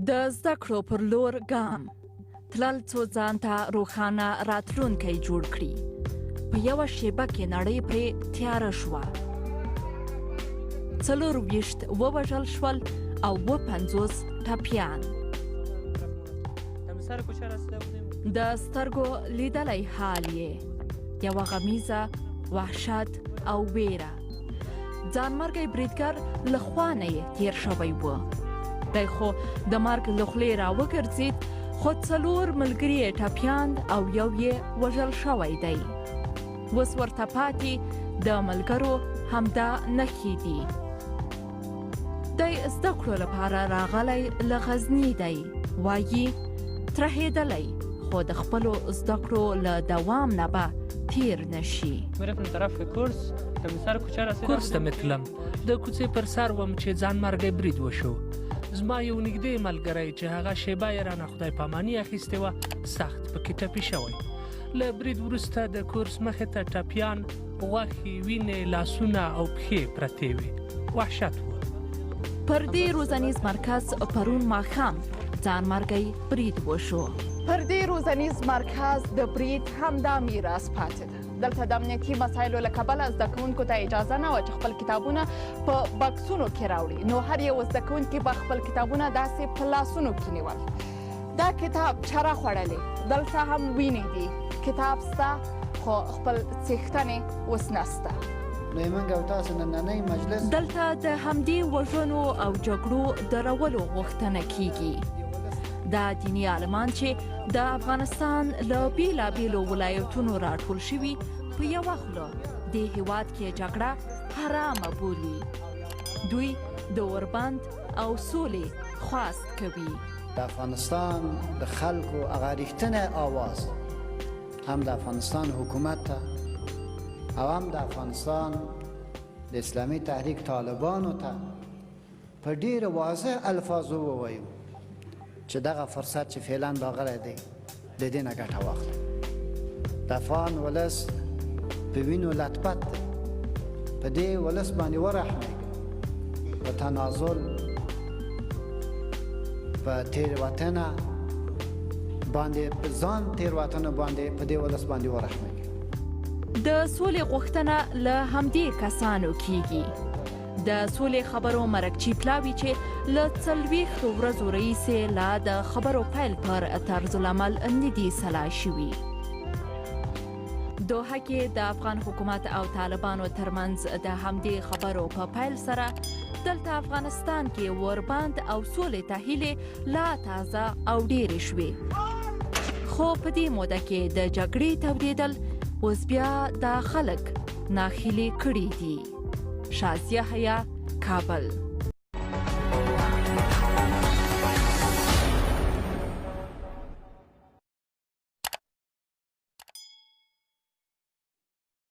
د زده کړو پر لور ګام تلل، څو ځان ته روښانه راتلونکی جوړ کړي. په یوه شیبه کې نړۍ پرې تیاره شوه. 24 ووژل شول او 57 ټپیان. د سترګو لیدلی حال یې یوه غمیزه، وحشت او ویره. ځانمرګی بریدګر له خوا نه یې تیر شوی و. دی خو د مرګ له خولې راوګرځید، خو څلور ملګري یې ټپیان او یو یې وژل شوی دی. اوس ورته پاتې د ملګرو همدا نښې دي. دی زده کړو لپاره راغلی له غزني دی، وایي ترهېدلی، خو د خپلو زده کړو له دوام نه به تیر نشي. کورس ته مې تلم، د کوڅې پر سر وم چې ځانمرګی برید وشو. زما یو نږدې ملګری چې هغه شیبه یې رانه خدای پاماني اخیستې وه، سخت پکې ټپي شوی. له برید وروسته د کورس مخې ته ټپیان، غوښې، وینې، لاسونه او پښې پرتې وې. وحشت و. پر دې روزنیز مرکز پرون ماښام ځانمرګی برید وشو. پر دې روزنیز مرکز د برید همدا میراث پاتې ده. دلته د امنیتي مسایلو له کبله زده کوونکو ته اجازه نه وه چې خپل کتابونه په بکسونو کې راوړي، نو هر یو زده کوونکي به خپل کتابونه داسې په لاسونو کې نیول. دا کتاب چره خوړلې، دلته هم وینې دي. کتاب سته، خو خپل څښتن یې اوس نسته. نو موږ او تاسو نننۍ مجلس دلته د همدې وژنو او جګړو درولو غوښتنه کیږي. دا دیني عالمان چې د افغانستان له بیلابیلو ولایتونو راټول شوي، په یوه خوله د هیواد کې جګړه حرامه بولي. دوی د اوربند او سولې خواست کوي. د افغانستان د خلکو هغه رښتینی آواز هم د افغانستان حکومت ته او هم د افغانستان د اسلامي تحریک طالبانو ته په ډیر واضح الفاظو ووایو چې دغه فرصت چې فعلا راغلی دی، د دې نه ګټه واخلئ. د افغان ولس په وینو لتپت دی، په دې ولس باندې ورحمېږئ. په تنازل، په تېروتنه باندې، په ځان تېروتنه باندې په دې ولس باندې ورحمېږئ. د سولې غوښتنه له همدې کسانو کیږي. د سولې خبرو مرکچي پلاوي چې له 40 ورځو راهیسې لا د خبرو پیل پر طرزالعمل نه دي سلا شوي. دوحه کې د افغان حکومت او طالبانو ترمنځ د همدې خبرو په پیل سره دلته افغانستان کې اوربند او سولې ته هیلې لا تازه او ډېرې شوې، خو په دې موده کې د جګړې تودېدل اوس بیا دا خلک ناهیلي کړي دي. شازیه حیا، کابل.